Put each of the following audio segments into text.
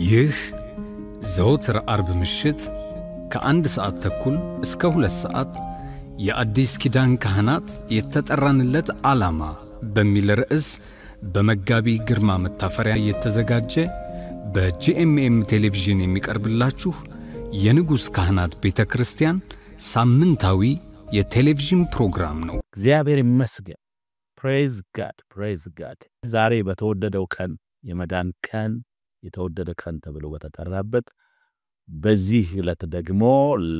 ይህ ዘወትር አርብ ምሽት ከ1:30 እስከ 2 ሰዓት የአዲስ ኪዳን ካህናት የተጠራንለት ዓላማ በሚል ርዕስ በመጋቢ ግርማ መታፈሪያ የተዘጋጀ በጂኤምኤም ቴሌቪዥን የሚቀርብላችሁ የንጉሥ ካህናት ቤተክርስቲያን ሳምንታዊ የቴሌቪዥን ፕሮግራም ነው። እግዚአብሔር ይመስገን። Praise God, praise God። ዛሬ በተወደደው ቀን፣ የመዳን ቀን፣ የተወደደ ቀን ተብሎ በተጠራበት በዚህ ዕለት ደግሞ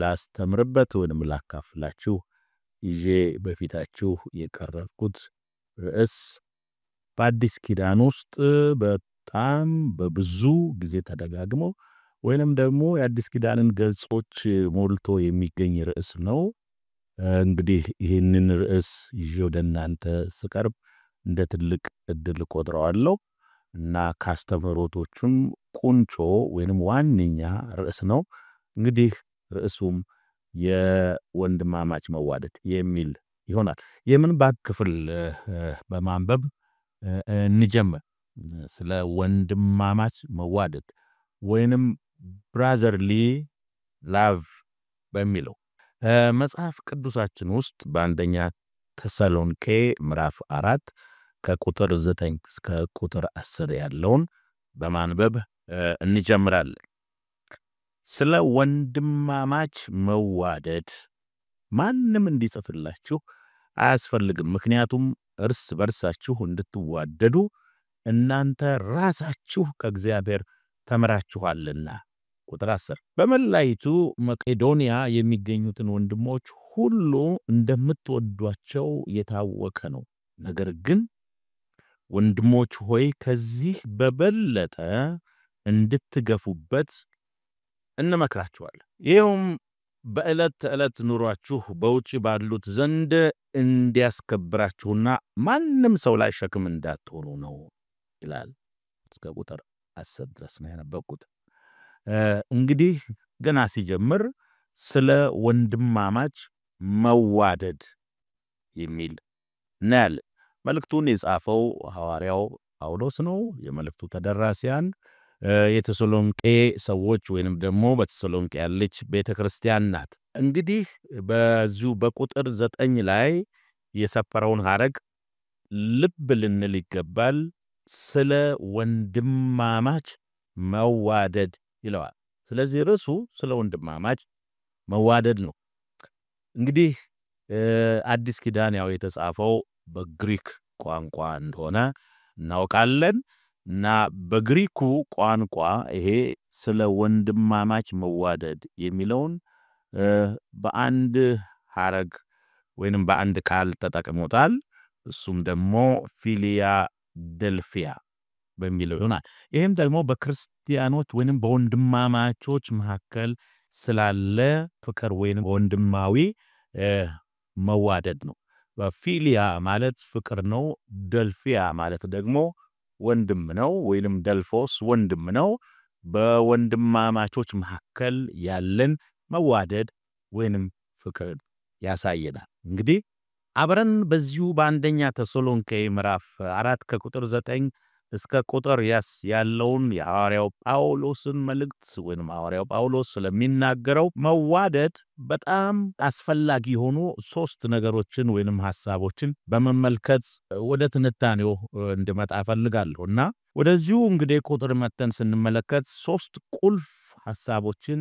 ላስተምርበት ወይንም ላካፍላችሁ ይዤ በፊታችሁ የቀረብኩት ርዕስ በአዲስ ኪዳን ውስጥ በጣም በብዙ ጊዜ ተደጋግሞ ወይንም ደግሞ የአዲስ ኪዳንን ገጾች ሞልቶ የሚገኝ ርዕስ ነው። እንግዲህ ይህንን ርዕስ ይዤ ወደ እናንተ ስቀርብ እንደ ትልቅ እድል ቆጥረዋለሁ እና ካስተምህሮቶቹም ቁንጮ ወይንም ዋነኛ ርዕስ ነው። እንግዲህ ርዕሱም የወንድማማች መዋደድ የሚል ይሆናል። የምንባብ ክፍል በማንበብ እንጀምር። ስለ ወንድማማች መዋደድ ወይንም brotherly love በሚለው መጽሐፍ ቅዱሳችን ውስጥ በአንደኛ ተሰሎንቄ ምዕራፍ 4 ከቁጥር 9 እስከ ቁጥር 10 ያለውን በማንበብ እንጀምራለን። ስለ ወንድማማች መዋደድ ማንም እንዲጽፍላችሁ አያስፈልግም፣ ምክንያቱም እርስ በርሳችሁ እንድትዋደዱ እናንተ ራሳችሁ ከእግዚአብሔር ተምራችኋልና። ቁጥር 10፣ በመላይቱ መቄዶንያ የሚገኙትን ወንድሞች ሁሉ እንደምትወዷቸው የታወቀ ነው። ነገር ግን ወንድሞች ሆይ፣ ከዚህ በበለጠ እንድትገፉበት እንመክራችኋለን። ይኸውም በዕለት ተዕለት ኑሯችሁ በውጭ ባሉት ዘንድ እንዲያስከብራችሁና ማንም ሰው ላይ ሸክም እንዳትሆኑ ነው ይላል። እስከ ቁጥር 10 ድረስ ነው ያነበብኩት። እንግዲህ ገና ሲጀምር ስለ ወንድማማች መዋደድ የሚል እናያለን። መልእክቱን የጻፈው ሐዋርያው ጳውሎስ ነው። የመልእክቱ ተደራሲያን የተሰሎንቄ ሰዎች ወይንም ደግሞ በተሰሎንቄ ያለች ቤተ ክርስቲያን ናት። እንግዲህ በዚሁ በቁጥር 9 ላይ የሰፈረውን ሐረግ ልብ ልንል ይገባል። ስለ ወንድማማች መዋደድ ይለዋል። ስለዚህ ርዕሱ ስለ ወንድማማች መዋደድ ነው። እንግዲህ አዲስ ኪዳን ያው የተጻፈው በግሪክ ቋንቋ እንደሆነ እናውቃለን። እና በግሪኩ ቋንቋ ይሄ ስለ ወንድማማች መዋደድ የሚለውን በአንድ ሐረግ ወይንም በአንድ ቃል ተጠቅሞታል። እሱም ደግሞ ፊሊያደልፊያ በሚለው ይሆናል። ይህም ደግሞ በክርስቲያኖች ወይንም በወንድማማቾች መካከል ስላለ ፍቅር ወይንም ወንድማዊ መዋደድ ነው። ፊሊያ ማለት ፍቅር ነው። ደልፊያ ማለት ደግሞ ወንድም ነው፣ ወይንም ደልፎስ ወንድም ነው። በወንድማማቾች መካከል ያለን መዋደድ ወይንም ፍቅር ያሳየናል። እንግዲህ አብረን በዚሁ በአንደኛ ተሰሎንቄ ምዕራፍ 4 ከቁጥር 9 እስከ ቁጥር ያለውን የሐዋርያው ጳውሎስን መልእክት ወይንም ሐዋርያው ጳውሎስ ስለሚናገረው መዋደድ በጣም አስፈላጊ የሆኑ ሶስት ነገሮችን ወይንም ሐሳቦችን በመመልከት ወደ ትንታኔው እንድመጣ እፈልጋለሁ። እና ወደዚሁ እንግዲህ ቁጥር መተን ስንመለከት ሶስት ቁልፍ ሐሳቦችን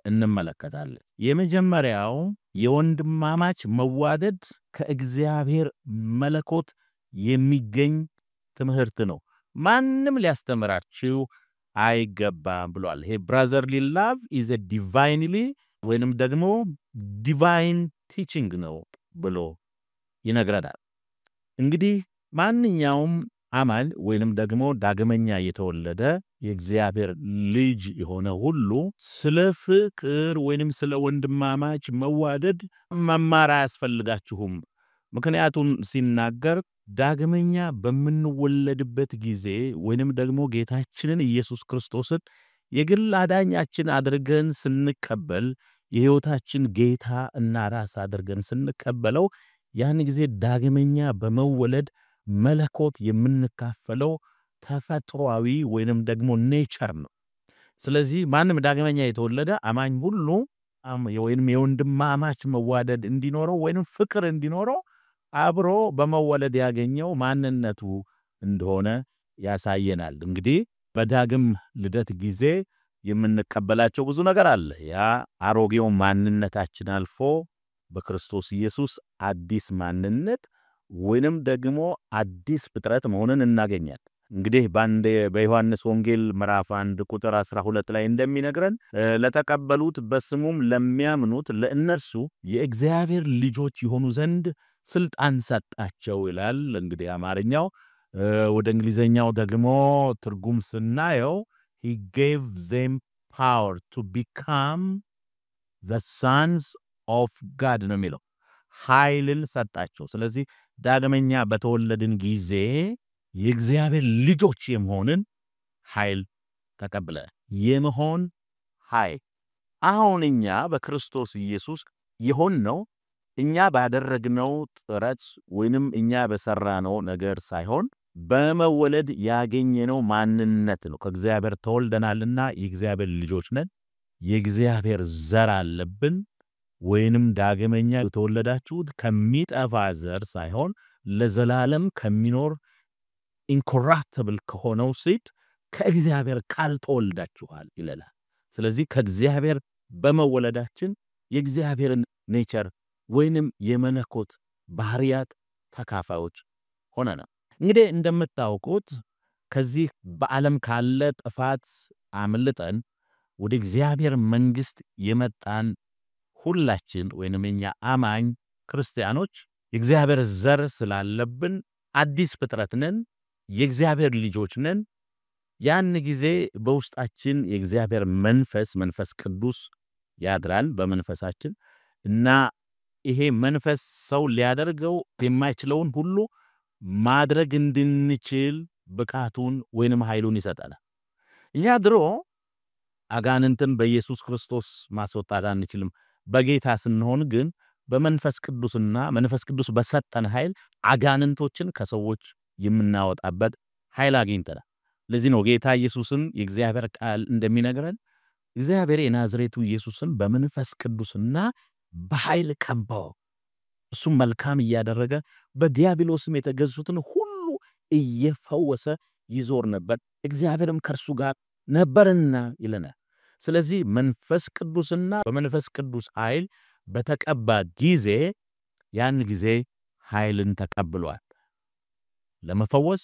እንመለከታለን። የመጀመሪያው የወንድማማች መዋደድ ከእግዚአብሔር መለኮት የሚገኝ ትምህርት ነው። ማንም ሊያስተምራችሁ አይገባም ብሏል። ይሄ brotherly love is divinely ወይንም ደግሞ divine teaching ነው ብሎ ይነግረናል። እንግዲህ ማንኛውም አማኝ ወይንም ደግሞ ዳግመኛ የተወለደ የእግዚአብሔር ልጅ የሆነ ሁሉ ስለ ፍቅር ወይንም ስለ ወንድማማች መዋደድ መማር አያስፈልጋችሁም። ምክንያቱም ሲናገር ዳግመኛ በምንወለድበት ጊዜ ወይንም ደግሞ ጌታችንን ኢየሱስ ክርስቶስን የግል አዳኛችን አድርገን ስንቀበል፣ የሕይወታችን ጌታ እና ራስ አድርገን ስንቀበለው፣ ያን ጊዜ ዳግመኛ በመወለድ መለኮት የምንካፈለው ተፈጥሯዊ ወይንም ደግሞ nature ነው። ስለዚህ ማንም ዳግመኛ የተወለደ አማኝ ሁሉ ወይንም የወንድማማች መዋደድ እንዲኖረው ወይንም ፍቅር እንዲኖረው አብሮ በመወለድ ያገኘው ማንነቱ እንደሆነ ያሳየናል። እንግዲህ በዳግም ልደት ጊዜ የምንቀበላቸው ብዙ ነገር አለ። ያ አሮጌው ማንነታችን አልፎ በክርስቶስ ኢየሱስ አዲስ ማንነት ወይንም ደግሞ አዲስ ፍጥረት መሆንን እናገኛለን። እንግዲህ በዮሐንስ ወንጌል ምዕራፍ 1 ቁጥር 12 ላይ እንደሚነግረን ለተቀበሉት በስሙም ለሚያምኑት ለእነርሱ የእግዚአብሔር ልጆች የሆኑ ዘንድ ስልጣን ሰጣቸው ይላል። እንግዲህ አማርኛው ወደ እንግሊዘኛው ደግሞ ትርጉም ስናየው he gave them power to become the sons of God ነው የሚለው። ኃይልን ሰጣቸው። ስለዚህ ዳግመኛ በተወለድን ጊዜ የእግዚአብሔር ልጆች የመሆንን ኃይል ተቀብለናል። የመሆን ኃይል አሁን እኛ በክርስቶስ ኢየሱስ የሆንነው እኛ ባደረግነው ጥረት ወይንም እኛ በሰራነው ነገር ሳይሆን በመወለድ ያገኘነው ማንነት ነው። ከእግዚአብሔር ተወልደናልና የእግዚአብሔር ልጆች ነን። የእግዚአብሔር ዘር አለብን። ወይንም ዳግመኛ የተወለዳችሁት ከሚጠፋ ዘር ሳይሆን ለዘላለም ከሚኖር incorruptible ከሆነው seed ከእግዚአብሔር ቃል ተወልዳችኋል ይለናል። ስለዚህ ከእግዚአብሔር በመወለዳችን የእግዚአብሔርን nature ወይንም የመለኮት ባህሪያት ተካፋዮች ሆነናል። እንግዲህ እንደምታውቁት ከዚህ በዓለም ካለ ጥፋት አምልጠን ወደ እግዚአብሔር መንግሥት የመጣን ሁላችን ወይንም እኛ አማኝ ክርስቲያኖች የእግዚአብሔር ዘር ስላለብን አዲስ ፍጥረት ነን፣ የእግዚአብሔር ልጆች ነን። ያን ጊዜ በውስጣችን የእግዚአብሔር መንፈስ መንፈስ ቅዱስ ያድራል በመንፈሳችን እና ይሄ መንፈስ ሰው ሊያደርገው የማይችለውን ሁሉ ማድረግ እንድንችል ብቃቱን ወይንም ኃይሉን ይሰጠናል። እኛ ድሮ አጋንንትን በኢየሱስ ክርስቶስ ማስወጣት አንችልም። በጌታ ስንሆን ግን በመንፈስ ቅዱስና መንፈስ ቅዱስ በሰጠን ኃይል አጋንንቶችን ከሰዎች የምናወጣበት ኃይል አግኝተናል። ለዚህ ነው ጌታ ኢየሱስን የእግዚአብሔር ቃል እንደሚነግረን እግዚአብሔር የናዝሬቱ ኢየሱስን በመንፈስ ቅዱስና በኃይል ቀባው፣ እሱም መልካም እያደረገ በዲያብሎስም የተገዙትን ሁሉ እየፈወሰ ይዞር ነበር፣ እግዚአብሔርም ከእርሱ ጋር ነበርና ይለናል። ስለዚህ መንፈስ ቅዱስና በመንፈስ ቅዱስ ኃይል በተቀባ ጊዜ ያን ጊዜ ኃይልን ተቀብሏል ለመፈወስ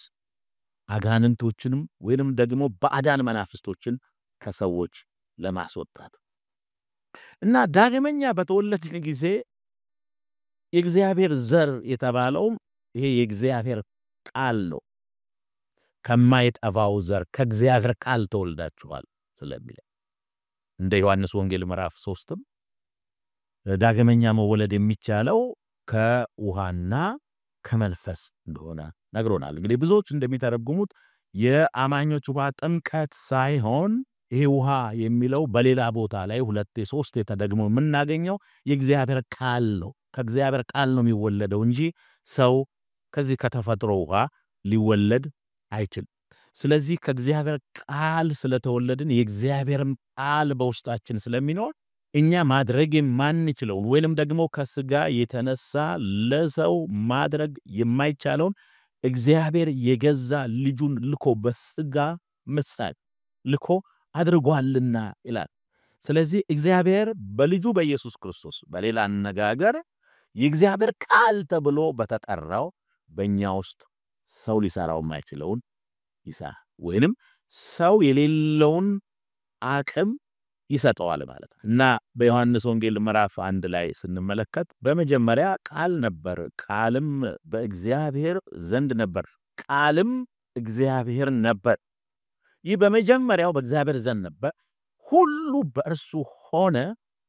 አጋንንቶችንም ወይንም ደግሞ ባዕዳን መናፍስቶችን ከሰዎች ለማስወጣት። እና ዳግመኛ በተወለድን ጊዜ የእግዚአብሔር ዘር የተባለውም ይሄ የእግዚአብሔር ቃል ነው። ከማይጠፋው ዘር ከእግዚአብሔር ቃል ተወልዳችኋል ስለሚል እንደ ዮሐንስ ወንጌል ምዕራፍ 3 ዳግመኛ መወለድ የሚቻለው ከውሃና ከመንፈስ እንደሆነ ነግሮናል። እንግዲህ ብዙዎች እንደሚተረጉሙት የአማኞች ውሃ ጥምቀት ሳይሆን ይሄ ውሃ የሚለው በሌላ ቦታ ላይ 2 3 ተደግሞ የምናገኘው የእግዚአብሔር ቃል ነው። ከእግዚአብሔር ቃል ነው የሚወለደው እንጂ ሰው ከዚህ ከተፈጥሮ ውሃ ሊወለድ አይችልም። ስለዚህ ከእግዚአብሔር ቃል ስለተወለድን የእግዚአብሔርም ቃል በውስጣችን ስለሚኖር እኛ ማድረግ የማንችለውን ወይንም ደግሞ ከስጋ የተነሳ ለሰው ማድረግ የማይቻለውን እግዚአብሔር የገዛ ልጁን ልኮ በስጋ ምሳሌ ልኮ አድርጓልና ይላል። ስለዚህ እግዚአብሔር በልጁ በኢየሱስ ክርስቶስ በሌላ አነጋገር የእግዚአብሔር ቃል ተብሎ በተጠራው በእኛ ውስጥ ሰው ሊሰራው የማይችለውን ይሰራል፣ ወይንም ሰው የሌለውን አቅም ይሰጠዋል ማለት ነው። እና በዮሐንስ ወንጌል ምዕራፍ 1 ላይ ስንመለከት በመጀመሪያ ቃል ነበር፣ ቃልም በእግዚአብሔር ዘንድ ነበር፣ ቃልም እግዚአብሔር ነበር። ይህ በመጀመሪያው በእግዚአብሔር ዘንድ ነበር፣ ሁሉ በእርሱ ሆነ፣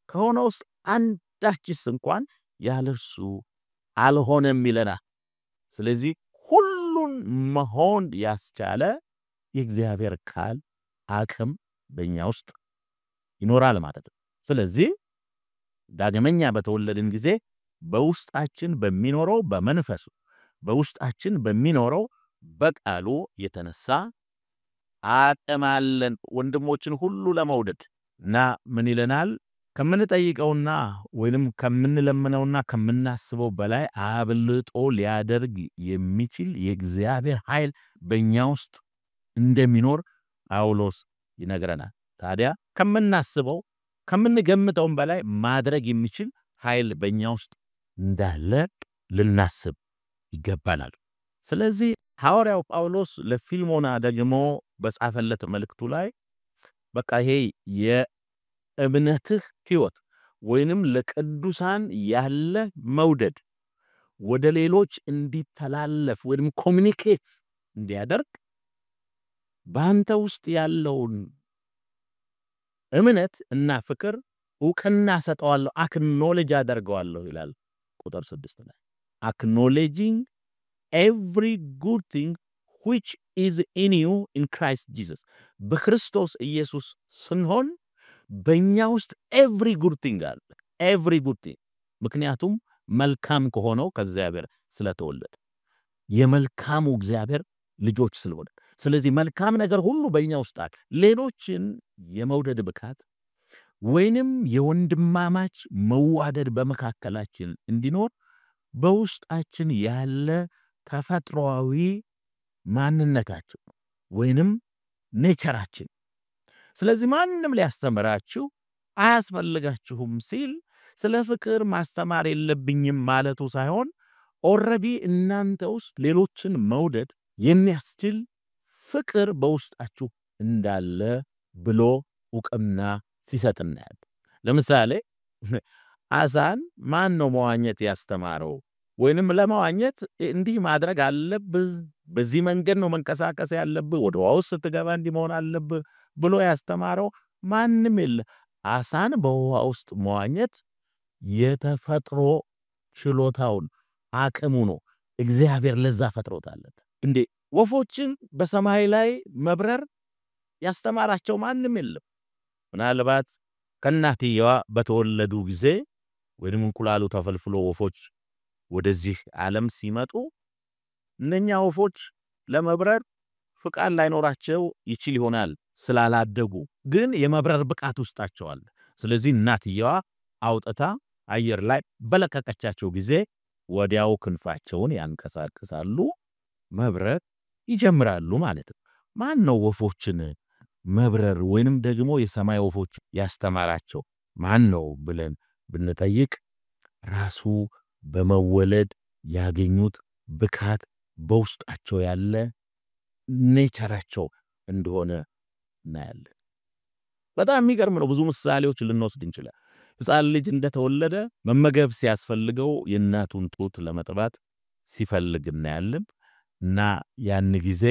ከሆነውስ አንዳችስ እንኳን ያለ እርሱ አልሆነም ይለናል። ስለዚህ ሁሉን መሆን ያስቻለ የእግዚአብሔር ቃል አቅም በእኛ ውስጥ ይኖራል ማለት ነው። ስለዚህ ዳግመኛ በተወለድን ጊዜ በውስጣችን በሚኖረው በመንፈሱ በውስጣችን በሚኖረው በቃሉ የተነሳ አቅም አለን ወንድሞችን ሁሉ ለመውደድ። እና ምን ይለናል? ከምንጠይቀውና ወይንም ከምንለምነውና ከምናስበው በላይ አብልጦ ሊያደርግ የሚችል የእግዚአብሔር ኃይል በእኛ ውስጥ እንደሚኖር ጳውሎስ ይነግረናል። ታዲያ ከምናስበው ከምንገምተውም በላይ ማድረግ የሚችል ኃይል በእኛ ውስጥ እንዳለ ልናስብ ይገባናል። ስለዚህ ሐዋርያው ጳውሎስ ለፊልሞና ደግሞ በጻፈለት መልእክቱ ላይ በቃ ይሄ የእምነትህ ሕይወት ወይንም ለቅዱሳን ያለ መውደድ ወደ ሌሎች እንዲተላለፍ ወይንም communicate እንዲያደርግ በአንተ ውስጥ ያለውን እምነት እና ፍቅር እውቅና ሰጠዋለሁ፣ acknowledge አደርገዋለሁ ይላል ቁጥር 6 ላይ። Acknowledging every good thing which is in you in Christ Jesus። በክርስቶስ ኢየሱስ ስንሆን በእኛ ውስጥ every good thing አለ፣ every good thing። ምክንያቱም መልካም ከሆነው ከእግዚአብሔር ስለተወለደ፣ የመልካሙ እግዚአብሔር ልጆች ስለሆነ፣ ስለዚህ መልካም ነገር ሁሉ በእኛ ውስጥ አለ። ሌሎችን የመውደድ ብቃት ወይንም የወንድማማች መዋደድ በመካከላችን እንዲኖር በውስጣችን ያለ ተፈጥሯዊ ማንነታችን ወይንም nature ኣችን። ስለዚህ ማንም ሊያስተምራችሁ አያስፈልጋችሁም ሲል ስለ ፍቅር ማስተማር የለብኝም ማለቱ ሳይሆን already እናንተ ውስጥ ሌሎችን መውደድ የሚያስችል ፍቅር በውስጣችሁ እንዳለ ብሎ እውቅና ሲሰጥ እናያለን። ለምሳሌ አሳን ማን ነው መዋኘት ያስተማረው? ወይንም ለመዋኘት እንዲህ ማድረግ አለብህ፣ በዚህ መንገድ ነው መንቀሳቀስ ያለብህ፣ ወደ ውሃ ውስጥ ስትገባ እንዲህ መሆን አለብህ ብሎ ያስተማረው ማንም የለ። አሳን በውሃ ውስጥ መዋኘት የተፈጥሮ ችሎታውን አቅሙ ነው። እግዚአብሔር ለዛ ፈጥሮታል። እንዴ፣ ወፎችን በሰማይ ላይ መብረር ያስተማራቸው ማንም የለም። ምናልባት ከእናትየዋ በተወለዱ ጊዜ ወይንም እንቁላሉ ተፈልፍሎ ወፎች ወደዚህ ዓለም ሲመጡ እነኛ ወፎች ለመብረር ፍቃድ ላይኖራቸው ይችል ይሆናል ስላላደጉ፣ ግን የመብረር ብቃት ውስጣቸው አለ። ስለዚህ እናትየዋ አውጥታ አየር ላይ በለቀቀቻቸው ጊዜ ወዲያው ክንፋቸውን ያንቀሳቅሳሉ፣ መብረር ይጀምራሉ ማለት ነው። ማን ነው ወፎችን መብረር ወይንም ደግሞ የሰማይ ወፎች ያስተማራቸው ማን ነው ብለን ብንጠይቅ ራሱ በመወለድ ያገኙት ብቃት በውስጣቸው ያለ nature ኣቸው እንደሆነ እናያለን። በጣም የሚገርም ነው። ብዙ ምሳሌዎች ልንወስድ እንችላለን። ሕፃን ልጅ እንደተወለደ መመገብ ሲያስፈልገው የእናቱን ጡት ለመጥባት ሲፈልግ እናያለን። እና ያን ጊዜ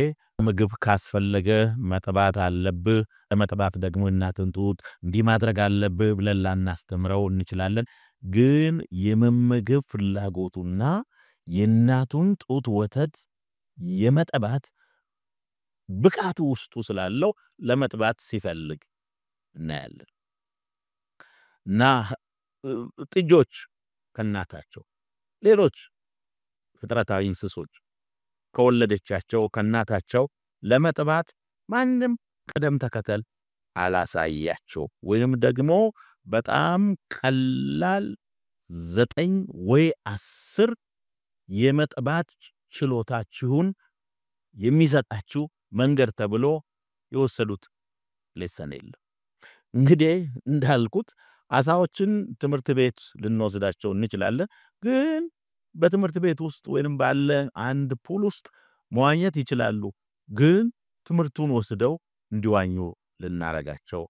ምግብ ካስፈለገ መጥባት አለብህ፣ ለመጥባት ደግሞ እናትን ጡት እንዲህ ማድረግ አለብህ ብለን ላናስተምረው እንችላለን። ግን የመመገብ ፍላጎቱና የእናቱን ጡት ወተት የመጠባት ብቃቱ ውስጡ ስላለው ለመጥባት ሲፈልግ እናያለን። እና ጥጆች ከእናታቸው፣ ሌሎች ፍጥረታዊ እንስሶች ከወለደቻቸው ከእናታቸው ለመጥባት ማንም ቅደም ተከተል አላሳያቸው፣ ወይንም ደግሞ በጣም ቀላል 9 ወይ 10 የመጥባት ችሎታችሁን የሚሰጣችሁ መንገድ ተብሎ የወሰዱት lesson የለም። እንግዲህ እንዳልኩት አሳዎችን ትምህርት ቤት ልንወስዳቸው እንችላለን፣ ግን በትምህርት ቤት ውስጥ ወይንም ባለ አንድ pool ውስጥ መዋኘት ይችላሉ፣ ግን ትምህርቱን ወስደው እንዲዋኙ ልናረጋቸው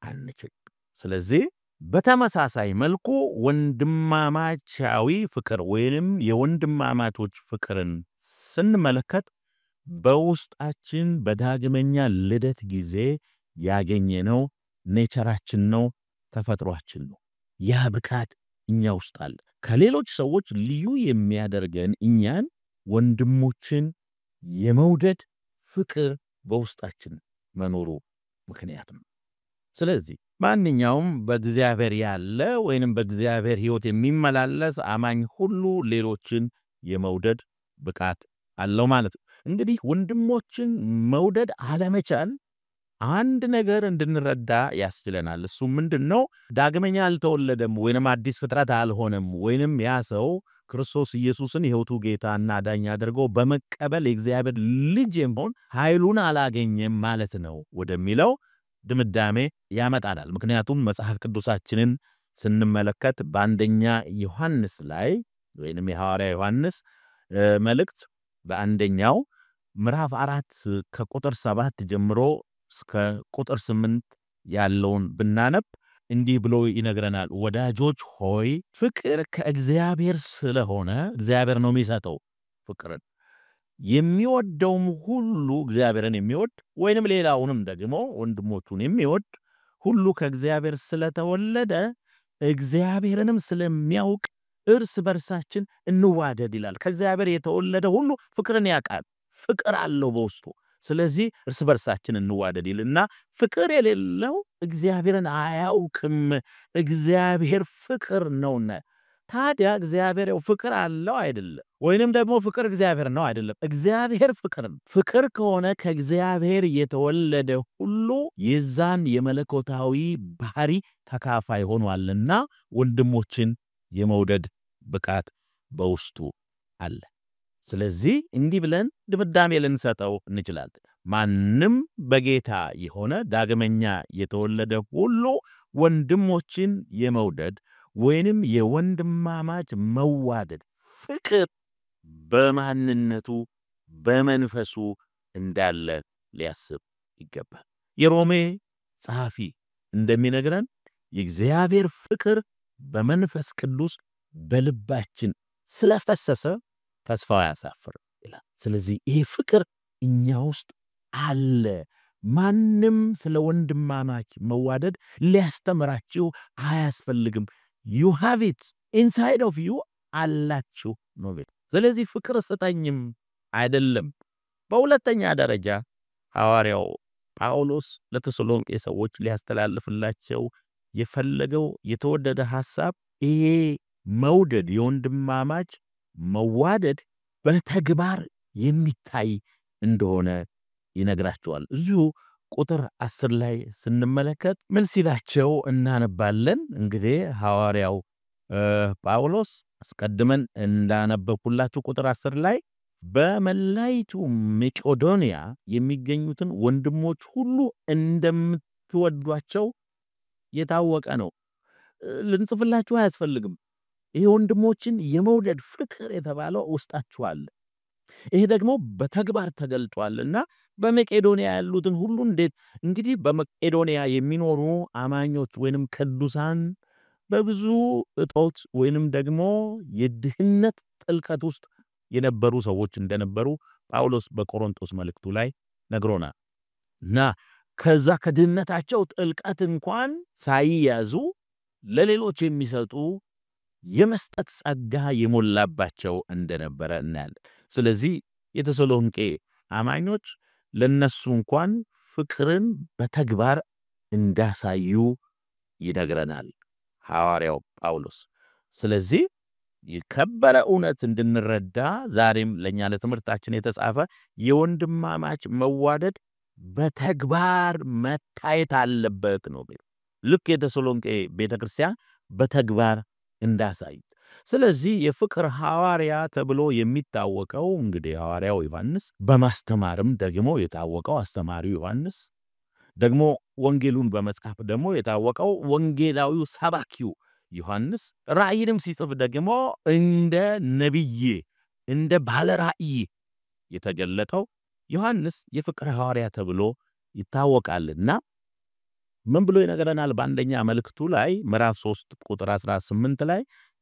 አንችልም። ስለዚህ በተመሳሳይ መልኩ ወንድማማቻዊ ፍቅር ወይንም የወንድማማቾች ፍቅርን ስንመለከት በውስጣችን በዳግመኛ ልደት ጊዜ ያገኘነው nature ኣችን ነው፣ ተፈጥሯችን ነው። ያ ብቃት እኛ ውስጥ አለ። ከሌሎች ሰዎች ልዩ የሚያደርገን እኛን ወንድሞችን የመውደድ ፍቅር በውስጣችን መኖሩ ምክንያት ነው። ስለዚህ ማንኛውም በእግዚአብሔር ያለ ወይንም በእግዚአብሔር ሕይወት የሚመላለስ አማኝ ሁሉ ሌሎችን የመውደድ ብቃት አለው ማለት ነው። እንግዲህ ወንድሞችን መውደድ አለመቻል አንድ ነገር እንድንረዳ ያስችለናል። እሱ ምንድን ነው? ዳግመኛ አልተወለደም ወይንም አዲስ ፍጥረት አልሆነም ወይንም ያ ሰው ክርስቶስ ኢየሱስን የሕይወቱ ጌታና አዳኝ አድርጎ በመቀበል የእግዚአብሔር ልጅ የመሆን ኃይሉን አላገኘም ማለት ነው ወደሚለው ድምዳሜ ያመጣናል። ምክንያቱም መጽሐፍ ቅዱሳችንን ስንመለከት በአንደኛ ዮሐንስ ላይ ወይንም የሐዋርያ ዮሐንስ መልእክት በአንደኛው ምዕራፍ 4 ከቁጥር 7 ጀምሮ እስከ ቁጥር 8 ያለውን ብናነብ እንዲህ ብሎ ይነግረናል። ወዳጆች ሆይ፣ ፍቅር ከእግዚአብሔር ስለሆነ እግዚአብሔር ነው የሚሰጠው ፍቅርን። የሚወደውም ሁሉ እግዚአብሔርን የሚወድ ወይንም ሌላውንም ደግሞ ወንድሞቹን የሚወድ ሁሉ ከእግዚአብሔር ስለተወለደ እግዚአብሔርንም ስለሚያውቅ እርስ በርሳችን እንዋደድ ይላል። ከእግዚአብሔር የተወለደ ሁሉ ፍቅርን ያውቃል፣ ፍቅር አለው በውስጡ። ስለዚህ እርስ በርሳችን እንዋደድ ይልና ፍቅር የሌለው እግዚአብሔርን አያውቅም፣ እግዚአብሔር ፍቅር ነውና። ታዲያ እግዚአብሔር ያው ፍቅር አለው አይደለም፣ ወይንም ደግሞ ፍቅር እግዚአብሔር ነው አይደለም። እግዚአብሔር ፍቅር ነው። ፍቅር ከሆነ ከእግዚአብሔር የተወለደ ሁሉ የዛን የመለኮታዊ ባህሪ ተካፋይ ሆኗልና ወንድሞችን የመውደድ ብቃት በውስጡ አለ። ስለዚህ እንዲህ ብለን ድምዳሜ ልንሰጠው እንችላለን። ማንም በጌታ የሆነ ዳግመኛ የተወለደ ሁሉ ወንድሞችን የመውደድ ወይንም የወንድማማች መዋደድ ፍቅር በማንነቱ በመንፈሱ እንዳለ ሊያስብ ይገባል። የሮሜ ጸሐፊ እንደሚነግረን የእግዚአብሔር ፍቅር በመንፈስ ቅዱስ በልባችን ስለፈሰሰ ተስፋው አያሳፍርም ይላል። ስለዚህ ይሄ ፍቅር እኛ ውስጥ አለ። ማንም ስለ ወንድማማች መዋደድ ሊያስተምራችሁ አያስፈልግም። You have it inside of you፣ አላችሁ ነው። ስለዚህ ፍቅር ስጠኝም አይደለም። በሁለተኛ ደረጃ ሐዋርያው ጳውሎስ ለተሰሎንቄ ሰዎች ሊያስተላልፍላቸው የፈለገው የተወደደ ሐሳብ ይሄ መውደድ፣ የወንድማማች መዋደድ በተግባር የሚታይ እንደሆነ ይነግራቸዋል። እዚሁ ቁጥር 10 ላይ ስንመለከት ምን ሲላቸው እናነባለን። እንግዲህ ሐዋርያው ጳውሎስ አስቀድመን እንዳነበብኩላችሁ ቁጥር 10 ላይ በመላይቱ መቄዶንያ የሚገኙትን ወንድሞች ሁሉ እንደምትወዷቸው የታወቀ ነው። ልንጽፍላችሁ አያስፈልግም። ይሄ ወንድሞችን የመውደድ ፍቅር የተባለው ውስጣችሁ አለ። ይሄ ደግሞ በተግባር ተገልጧልና በመቄዶንያ ያሉትን ሁሉ እንዴት እንግዲህ በመቄዶንያ የሚኖሩ አማኞች ወይንም ቅዱሳን በብዙ እጦት ወይንም ደግሞ የድህነት ጥልቀት ውስጥ የነበሩ ሰዎች እንደነበሩ ጳውሎስ በቆሮንቶስ መልእክቱ ላይ ነግሮናል። እና ከዛ ከድህነታቸው ጥልቀት እንኳን ሳይያዙ ለሌሎች የሚሰጡ፣ የመስጠት ጸጋ የሞላባቸው እንደነበረ እናያለን። ስለዚህ የተሰሎንቄ አማኞች ለነሱ እንኳን ፍቅርን በተግባር እንዳሳዩ ይነግረናል ሐዋርያው ጳውሎስ። ስለዚህ የከበረ እውነት እንድንረዳ ዛሬም ለእኛ ለትምህርታችን የተጻፈ የወንድማማች መዋደድ በተግባር መታየት አለበት ነው። ልክ የተሰሎንቄ ቤተ ክርስቲያን በተግባር እንዳሳዩት። ስለዚህ የፍቅር ሐዋርያ ተብሎ የሚታወቀው እንግዲህ ሐዋርያው ዮሐንስ፣ በማስተማርም ደግሞ የታወቀው አስተማሪው ዮሐንስ፣ ደግሞ ወንጌሉን በመጻፍ ደግሞ የታወቀው ወንጌላዊው ሰባኪው ዮሐንስ፣ ራእይንም ሲጽፍ ደግሞ እንደ ነቢይ እንደ ባለ ራእይ የተገለጠው ዮሐንስ የፍቅር ሐዋርያ ተብሎ ይታወቃልና ምን ብሎ ይነግረናል? በአንደኛ መልእክቱ ላይ ምዕራፍ 3 ቁጥር 18 ላይ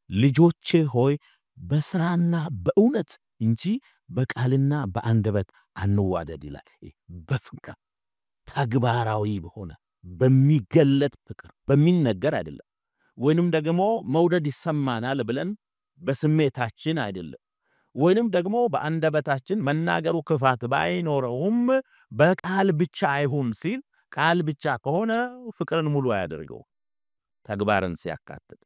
ልጆቼ ሆይ፣ በስራና በእውነት እንጂ በቃልና በአንደበት አንዋደድ ይላል። በፍቅር፣ ተግባራዊ በሆነ በሚገለጥ ፍቅር፣ በሚነገር አይደለም። ወይንም ደግሞ መውደድ ይሰማናል ብለን በስሜታችን አይደለም። ወይንም ደግሞ በአንደበታችን መናገሩ ክፋት ባይኖረውም በቃል ብቻ አይሁን ሲል ቃል ብቻ ከሆነ ፍቅርን ሙሉ አያደርገው፣ ተግባርን ሲያካትት።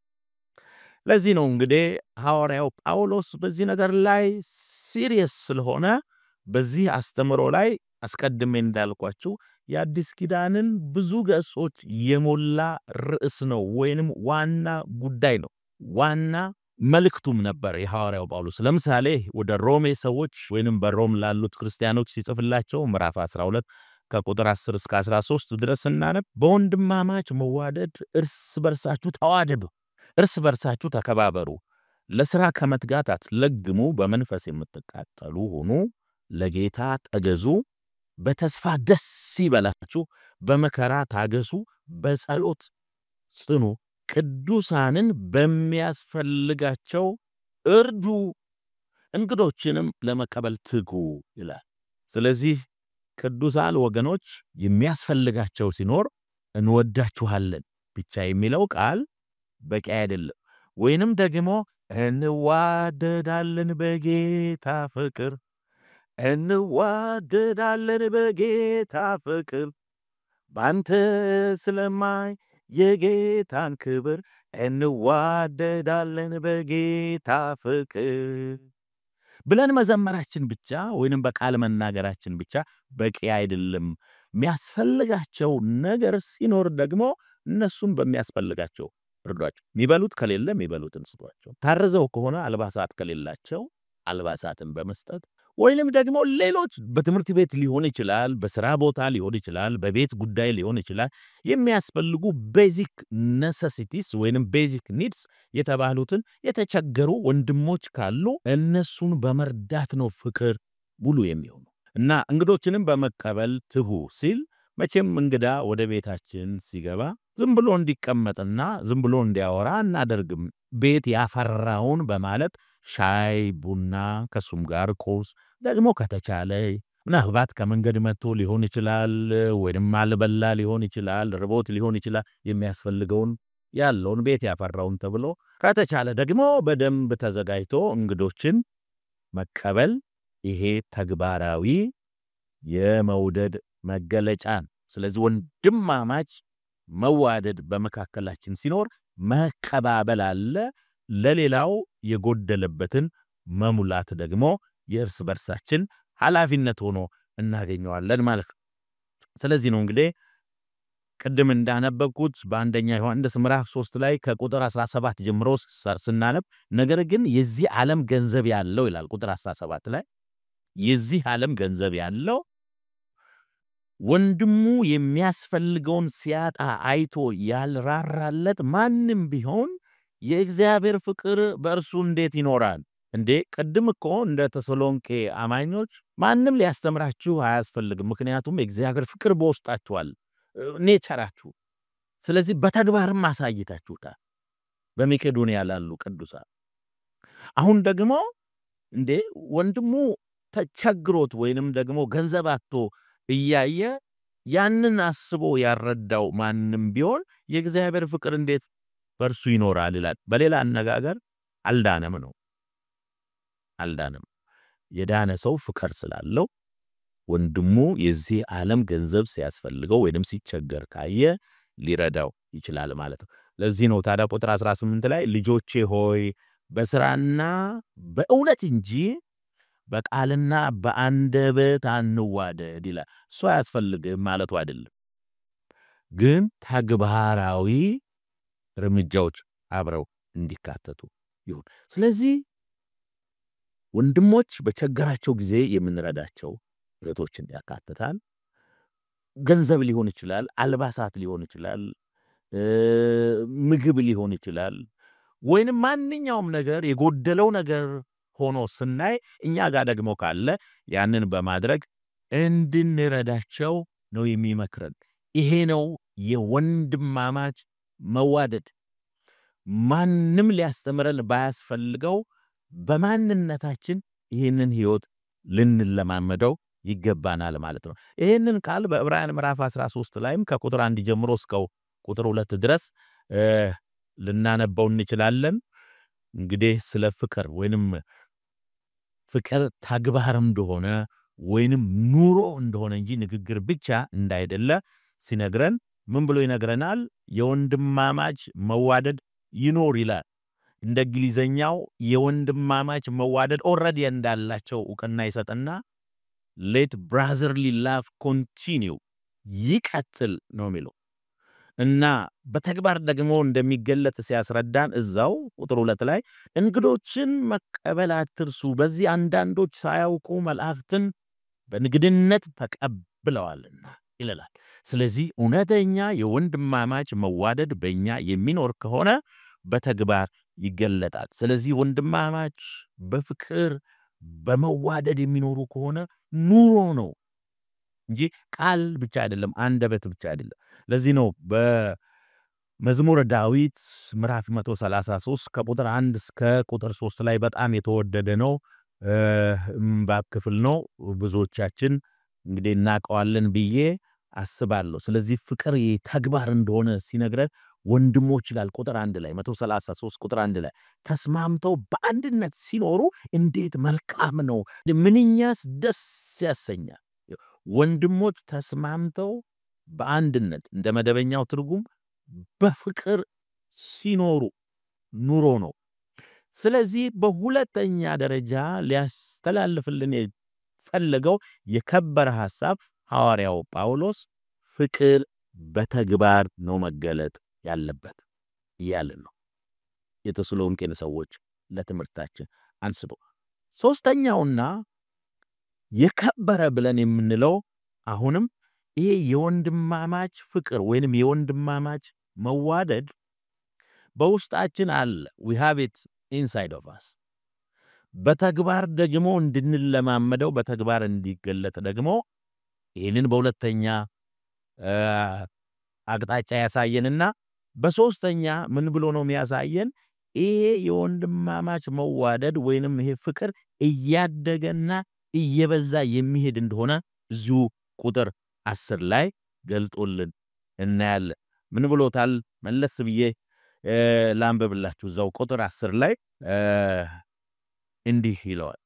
ለዚህ ነው እንግዲህ ሐዋርያው ጳውሎስ በዚህ ነገር ላይ serious ስለሆነ በዚህ አስተምሮ ላይ አስቀድሜ እንዳልኳችሁ የአዲስ ኪዳንን ብዙ ገጾች የሞላ ርዕስ ነው ወይንም ዋና ጉዳይ ነው፣ ዋና መልእክቱም ነበር የሐዋርያው ጳውሎስ። ለምሳሌ ወደ ሮሜ ሰዎች ወይንም በሮም ላሉት ክርስቲያኖች ሲጽፍላቸው ምዕራፍ 12 ከቁጥር 10 እስከ 13 ድረስ ስናነብ በወንድማማች መዋደድ እርስ በርሳችሁ ተዋደዱ፣ እርስ በርሳችሁ ተከባበሩ፣ ለሥራ ከመትጋት አትለግሙ፣ በመንፈስ የምትቃጠሉ ሁኑ፣ ለጌታ ተገዙ፣ በተስፋ ደስ ይበላችሁ፣ በመከራ ታገሱ፣ በጸሎት ጽኑ፣ ቅዱሳንን በሚያስፈልጋቸው እርዱ፣ እንግዶችንም ለመቀበል ትጉ ይላል። ስለዚህ ቅዱሳን ወገኖች የሚያስፈልጋቸው ሲኖር እንወዳችኋለን ብቻ የሚለው ቃል በቂ አይደለም። ወይንም ደግሞ እንዋደዳለን በጌታ ፍቅር፣ እንዋደዳለን በጌታ ፍቅር፣ ባንተ ስለማይ የጌታን ክብር እንዋደዳለን በጌታ ፍቅር ብለን መዘመራችን ብቻ ወይንም በቃል መናገራችን ብቻ በቂ አይደለም። የሚያስፈልጋቸው ነገር ሲኖር ደግሞ እነሱም በሚያስፈልጋቸው እርዷቸው። የሚበሉት ከሌለ የሚበሉትን ስጧቸው። ታርዘው ከሆነ አልባሳት ከሌላቸው አልባሳትን በመስጠት ወይንም ደግሞ ሌሎች በትምህርት ቤት ሊሆን ይችላል፣ በስራ ቦታ ሊሆን ይችላል፣ በቤት ጉዳይ ሊሆን ይችላል፣ የሚያስፈልጉ basic necessities ወይንም basic needs የተባሉትን የተቸገሩ ወንድሞች ካሉ እነሱን በመርዳት ነው ፍቅር ሙሉ የሚሆነው። እና እንግዶችንም በመቀበል ትጉ ሲል መቼም እንግዳ ወደ ቤታችን ሲገባ ዝም ብሎ እንዲቀመጥና ዝም ብሎ እንዲያወራ አናደርግም። ቤት ያፈራውን በማለት ሻይ ቡና፣ ከሱም ጋር ቁርስ ደግሞ ከተቻለ ምናልባት ከመንገድ መጥቶ ሊሆን ይችላል፣ ወይንም አልበላ ሊሆን ይችላል፣ ርቦት ሊሆን ይችላል። የሚያስፈልገውን ያለውን ቤት ያፈራውን ተብሎ ከተቻለ ደግሞ በደንብ ተዘጋጅቶ እንግዶችን መቀበል ይሄ ተግባራዊ የመውደድ መገለጫ ነው። ስለዚህ ወንድማማች መዋደድ በመካከላችን ሲኖር መቀባበል አለ። ለሌላው የጎደለበትን መሙላት ደግሞ የእርስ በርሳችን ኃላፊነት ሆኖ እናገኘዋለን ማለት ነው። ስለዚህ ነው እንግዲህ ቅድም እንዳነበብኩት በአንደኛ ዮሐንስ ምዕራፍ 3 ላይ ከቁጥር 17 ጀምሮ ስናነብ ነገር ግን የዚህ ዓለም ገንዘብ ያለው ይላል። ቁጥር 17 ላይ የዚህ ዓለም ገንዘብ ያለው ወንድሙ የሚያስፈልገውን ሲያጣ አይቶ ያልራራለት ማንም ቢሆን የእግዚአብሔር ፍቅር በእርሱ እንዴት ይኖራል? እንዴ ቅድም እኮ እንደ ተሰሎንቄ አማኞች ማንም ሊያስተምራችሁ አያስፈልግም፣ ምክንያቱም የእግዚአብሔር ፍቅር በውስጣችኋል፣ ኔቸራችሁ። ስለዚህ በተግባርም አሳይታችሁታል በመቄዶንያ ላሉ ቅዱሳን። አሁን ደግሞ እንዴ ወንድሙ ተቸግሮት ወይንም ደግሞ ገንዘብ አጥቶ እያየ ያንን አስቦ ያረዳው ማንም ቢሆን የእግዚአብሔር ፍቅር እንዴት በእርሱ ይኖራል ይላል። በሌላ አነጋገር አልዳነም ነው። አልዳነም። የዳነ ሰው ፍቅር ስላለው ወንድሙ የዚህ ዓለም ገንዘብ ሲያስፈልገው ወይንም ሲቸገር ካየ ሊረዳው ይችላል ማለት ነው። ለዚህ ነው ታዲያ ቁጥር 18 ላይ ልጆቼ ሆይ በሥራና በእውነት እንጂ በቃልና በአንደበት አንዋደድ ይላል። እሱ አያስፈልግም ማለቱ አይደለም፣ ግን ተግባራዊ እርምጃዎች አብረው እንዲካተቱ ይሁን። ስለዚህ ወንድሞች በቸገራቸው ጊዜ የምንረዳቸው እህቶችን ያካትታል። ገንዘብ ሊሆን ይችላል፣ አልባሳት ሊሆን ይችላል፣ ምግብ ሊሆን ይችላል፣ ወይንም ማንኛውም ነገር የጎደለው ነገር ሆኖ ስናይ እኛ ጋር ደግሞ ካለ ያንን በማድረግ እንድንረዳቸው ነው የሚመክረን። ይሄ ነው የወንድማማች መዋደድ። ማንም ሊያስተምረን ባያስፈልገው በማንነታችን ይህንን ሕይወት ልንለማመደው ይገባናል ማለት ነው። ይህንን ቃል በዕብራውያን ምዕራፍ 13 ላይም ከቁጥር 1 ጀምሮ እስከ ቁጥር 2 ድረስ ልናነበው እንችላለን። እንግዲህ ስለ ፍቅር ወይንም ፍቅር ተግባር እንደሆነ ወይንም ኑሮ እንደሆነ እንጂ ንግግር ብቻ እንዳይደለ ሲነግረን ምን ብሎ ይነግረናል? የወንድማማች መዋደድ ይኖር ይላል። እንደ እንግሊዘኛው የወንድማማች መዋደድ already እንዳላቸው እውቅና ይሰጥና Let brotherly love continue፣ ይቀጥል ነው የሚለው። እና በተግባር ደግሞ እንደሚገለጥ ሲያስረዳን እዛው ቁጥር 2 ላይ እንግዶችን መቀበል አትርሱ፣ በዚህ አንዳንዶች ሳያውቁ መላእክትን በንግድነት ተቀብለዋልና ይለናል። ስለዚህ እውነተኛ የወንድማማች መዋደድ በእኛ የሚኖር ከሆነ በተግባር ይገለጣል። ስለዚህ ወንድማማች በፍቅር በመዋደድ የሚኖሩ ከሆነ ኑሮ ነው እንጂ ቃል ብቻ አይደለም፣ አንደበት ብቻ አይደለም። ለዚህ ነው በመዝሙረ ዳዊት ምዕራፍ 133 ከቁጥር 1 እስከ ቁጥር 3 ላይ በጣም የተወደደ ነው፣ ምንባብ ክፍል ነው። ብዙዎቻችን እንግዲህ እናውቀዋለን ብዬ አስባለሁ። ስለዚህ ፍቅር ተግባር እንደሆነ ሲነግረን ወንድሞች ይላል ቁጥር 1 ላይ፣ 133 ቁጥር 1 ላይ፣ ተስማምተው በአንድነት ሲኖሩ እንዴት መልካም ነው፣ ምንኛስ ደስ ያሰኛል። ወንድሞች ተስማምተው በአንድነት፣ እንደ መደበኛው ትርጉም በፍቅር ሲኖሩ ኑሮ ነው። ስለዚህ በሁለተኛ ደረጃ ሊያስተላልፍልን የፈለገው የከበረ ሐሳብ ሐዋርያው ጳውሎስ ፍቅር በተግባር ነው መገለጥ ያለበት እያልን ነው። የተሰሎንቄን ሰዎች ለትምህርታችን አንስበው ሶስተኛውና የከበረ ብለን የምንለው አሁንም ይሄ የወንድማማች ፍቅር ወይንም የወንድማማች መዋደድ በውስጣችን አለ፣ we have it inside of us። በተግባር ደግሞ እንድንለማመደው፣ በተግባር እንዲገለጥ ደግሞ ይህንን በሁለተኛ አቅጣጫ ያሳየንና በሶስተኛ ምን ብሎ ነው የሚያሳየን? ይሄ የወንድማማች መዋደድ ወይንም ይሄ ፍቅር እያደገና እየበዛ የሚሄድ እንደሆነ እዚሁ ቁጥር 10 ላይ ገልጦልን እናያለን። ምን ብሎታል? መለስ ብዬ ላንብብላችሁ። እዛው ቁጥር 10 ላይ እንዲህ ይለዋል።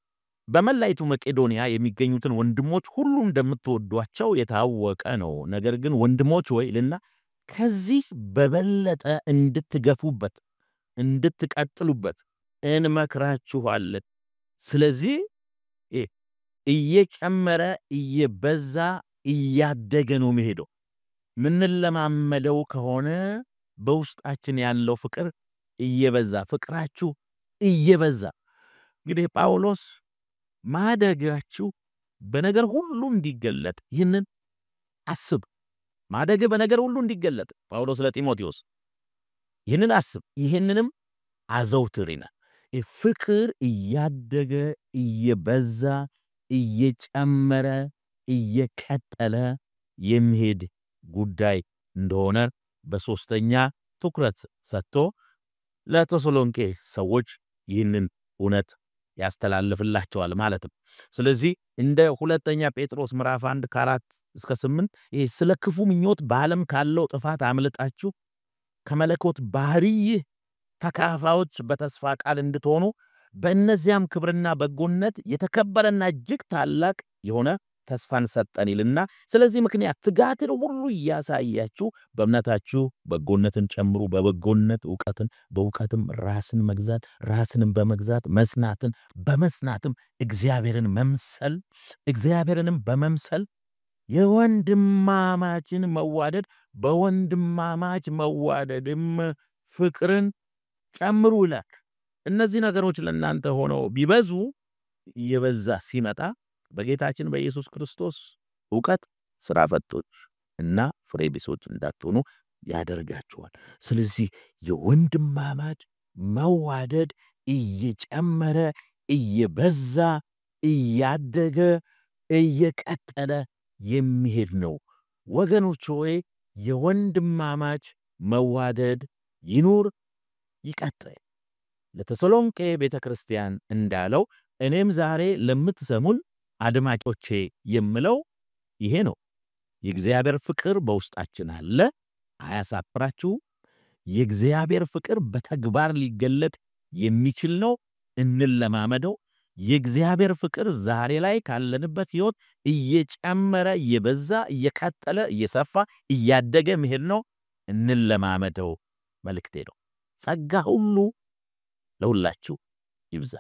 በመላይቱ መቄዶንያ የሚገኙትን ወንድሞች ሁሉ እንደምትወዷቸው የታወቀ ነው። ነገር ግን ወንድሞች ወይ ልና ከዚህ በበለጠ እንድትገፉበት፣ እንድትቀጥሉበት እንመክራችኋለን። ስለዚህ እየጨመረ፣ እየበዛ፣ እያደገ ነው የሚሄደው። ምንለማመደው ከሆነ በውስጣችን ያለው ፍቅር እየበዛ፣ ፍቅራችሁ እየበዛ፣ እንግዲህ ጳውሎስ ማደጋችሁ በነገር ሁሉ እንዲገለጥ ይህንን አስብ። ማደግ በነገር ሁሉ እንዲገለጥ ጳውሎስ ለጢሞቴዎስ ይህንን አስብ፣ ይህንንም አዘውትር ይላል። ፍቅር እያደገ፣ እየበዛ፣ እየጨመረ፣ እየቀጠለ የሚሄድ ጉዳይ እንደሆነ በሶስተኛ ትኩረት ሰጥቶ ለተሰሎንቄ ሰዎች ይህንን እውነት ያስተላልፍላቸዋል ማለት ነው። ስለዚህ እንደ ሁለተኛ ጴጥሮስ ምዕራፍ 1 ከ4 እስከ 8 ይሄ ስለ ክፉ ምኞት በዓለም ካለው ጥፋት አምልጣችሁ ከመለኮት ባህሪይ ተካፋዮች በተስፋ ቃል እንድትሆኑ በእነዚያም ክብርና በጎነት የተከበረና እጅግ ታላቅ የሆነ ተስፋን ሰጠን ይልና፣ ስለዚህ ምክንያት ትጋትን ሁሉ እያሳያችሁ በእምነታችሁ በጎነትን ጨምሩ፣ በበጎነት እውቀትን፣ በእውቀትም ራስን መግዛት፣ ራስንም በመግዛት መጽናትን፣ በመጽናትም እግዚአብሔርን መምሰል፣ እግዚአብሔርንም በመምሰል የወንድማማችን መዋደድ፣ በወንድማማች መዋደድም ፍቅርን ጨምሩ ይላል። እነዚህ ነገሮች ለእናንተ ሆነው ቢበዙ፣ እየበዛ ሲመጣ በጌታችን በኢየሱስ ክርስቶስ እውቀት ስራ ፈቶች እና ፍሬ ቢሶች እንዳትሆኑ ያደርጋችኋል። ስለዚህ የወንድማማች መዋደድ እየጨመረ፣ እየበዛ፣ እያደገ፣ እየቀጠለ የሚሄድ ነው። ወገኖች ሆይ፣ የወንድማማች መዋደድ ይኑር፣ ይቀጥል። ለተሰሎንቄ ቤተ ክርስቲያን እንዳለው እኔም ዛሬ ለምትሰሙን አድማጮቼ የምለው ይሄ ነው። የእግዚአብሔር ፍቅር በውስጣችን አለ፣ አያሳፍራችሁ። የእግዚአብሔር ፍቅር በተግባር ሊገለጥ የሚችል ነው፣ እንለማመደው። የእግዚአብሔር ፍቅር ዛሬ ላይ ካለንበት ሕይወት እየጨመረ፣ እየበዛ፣ እየቀጠለ፣ እየሰፋ፣ እያደገ መሄድ ነው፣ እንለማመደው መልእክቴ ነው። ጸጋ ሁሉ ለሁላችሁ ይብዛ።